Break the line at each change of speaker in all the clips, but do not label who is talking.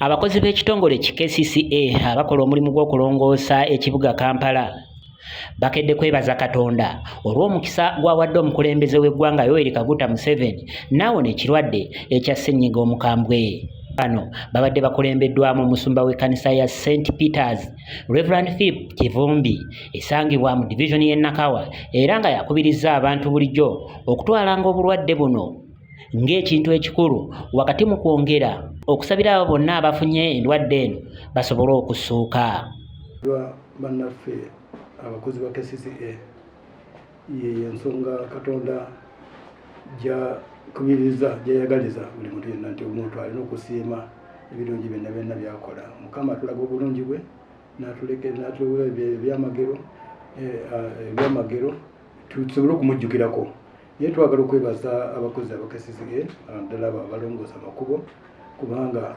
Abakozi b'ekitongole ki KCCA abakola omulimu gw'okulongoosa ekibuga Kampala bakedde kwebaza Katonda olw'omukisa gw'awadde omukulembeze w'eggwanga Yoweri Kaguta Museveni n'awona ekirwadde ekya ssennyiga omukambwe. Bano babadde bakulembeddwamu omusumba w'ekkanisa ya St Peters Reverend Philip Kivumbi esangibwa mu divizoni y'e Nakawa era nga yakubirizza abantu bulijjo okutwalanga obulwadde buno ng'ekintu ekikulu wakati mu kwongera okusabira abo bonna abafunye endwadde eno basobole okussuuka.
Bannaffe abakozi ba KCCA, yeyo ensonga Katonda gyakubiriza, gyayagaliza buli muntu yenna nti omuntu alina okusiima ebirungi byonna byonna byakola. Mukama atulaga obulungi bwe natulewa ebyamagero tusobole okumujjukirako. Naye twagala okwebaza abakozi aba KCCA, ddala abo abalongoosa amakubo, kubanga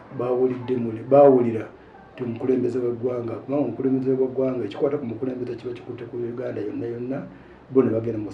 bawulira ti omukulembeze w'eggwanga, kubanga omukulembeze w'eggwanga, ekikwata ku mukulembeze kiba kikutte ku Uganda yonna yonna. Bo ne bagenda mu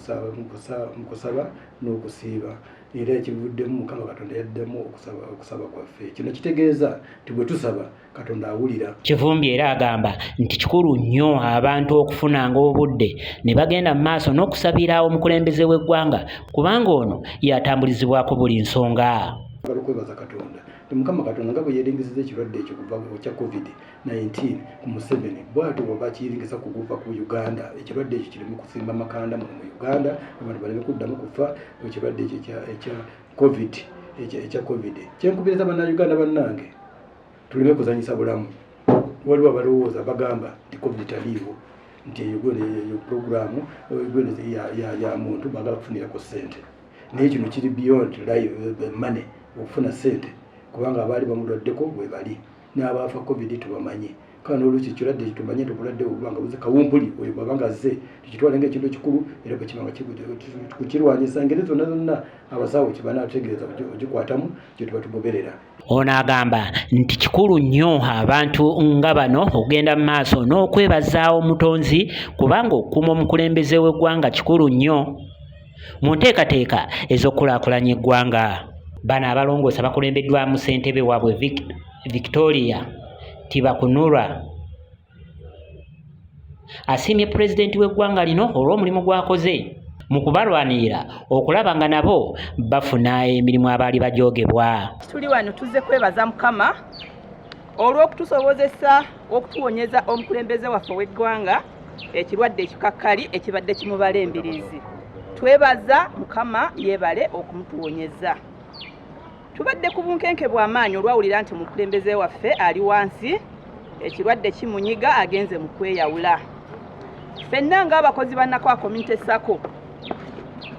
kusaba n'okusiiba, era ekivuddemu Mukama Katonda yaddemu okusaba kwaffe. Kino kitegeeza nti bwe tusaba, Katonda awulira.
Kivumbi era agamba nti kikulu nnyo abantu okufunanga obudde ne bagenda mu maaso n'okusabira omukulembeze w'eggwanga, kubanga ono yatambulizibwako buli nsonga.
Agala okwebaza Katonda nti Mukama Katonda nga bwe yeeringisiza ekirwadde ekyo kuva kya COVID-19 ku Museveni, bwatyo bwaba kiyiringisa kuguva ku Uganda, ekirwadde ekyo kireme kusimba makanda muno mu Uganda, abantu baleme kuddamu kufa ekirwadde ekyo ekya COVID. Ekya COVID, kyenkubiriza Bannayuganda bannange, tuleme kuzanyisa bulamu. Waliwo abalowooza bagamba nti COVID taliiwo, nti eyo eyo puroguramu ya muntu bagala kufunirako ssente. Naye kino kiri beyond money, okufuna ssente, kubanga abaali bamulwaddeko bwe bali n'abaafa COVID tubamanyi. Kandi nolwekyo ekirwadde tumanye nti obulwadde obubanga buze kawumpuli oyo bwabanga azze, tukitwale nga ekintu ekikulu, era bwe kibanga kukirwanyisa engeri zonna zonna abasawo kyebanaategeeza ogikwatamu, kye tuba tugoberera.
Ono agamba nti kikulu nnyo abantu nga bano okugenda mu maaso n'okwebaza omutonzi, kubanga okukuuma omukulembeze w'eggwanga kikulu nnyo mu nteekateeka ez'okukulaakulanya eggwanga. Bano abalongoosa bakulembeddwamu ssentebe waabwe Victoria Tibakunura, asiimye pulezidenti w'eggwanga lino olw'omulimu gw'akoze mu kubalwanirira okulaba nga nabo bafuna emirimu abaali bajoogebwa.
Tuli wano tuzze kwebaza Mukama olw'okutusobozesa okutuwonyeza omukulembeze waffe ow'eggwanga ekirwadde ekikakkali ekibadde kimubala embiriizi. Twebaza Mukama, yeebale okumutuwonyeza. Tubadde ku bunkenke bw'amaanyi olwawulira nti omukulembeze waffe ali wansi, ekirwadde kimunyiga, agenze mu kweyawula. Ffenna ng'abakozi ba Nakawa Community Sacco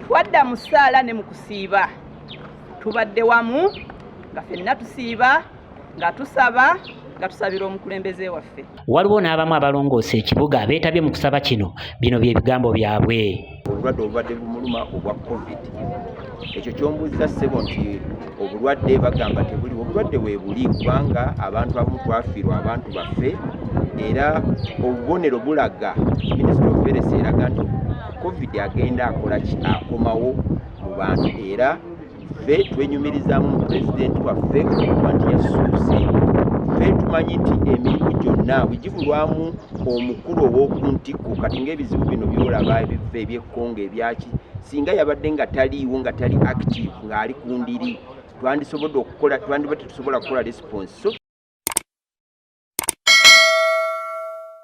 twadda mu ssaala ne mu kusiiba. Tubadde wamu nga ffenna tusiiba, nga tusaba, nga tusabira omukulembeze waffe.
Waliwo n'abamu abalongoosa ekibuga abeetabye mu kusaba kino. Bino bye bigambo byabwe.
Obulwadde obubadde bumuluma obwa COVID, ekyo kyombuuza ssebo, nti obulwadde bagamba tebuliwo, obulwadde weebuli, kubanga abantu abamu twafiirwa abantu baffe, era obubonero bulaga, Ministry of Health eraga nti COVID agenda akola ki, akomawo mu bantu. Era ffe twenyumirizaamu mu pulezidenti waffe okuba nti yassuuse. Ffe tumanyi nti emirimu gyonna bwe gibulwamu omukulu ow'oku ntikko, kati ng'ebizibu bino byolaba ebiva ebyekkongo ebyaki, singa yabadde nga taliiwo, nga tali active, ng'ali ku ndiri, twandisobodde okukola, twandibadde tetusobola kukola response. So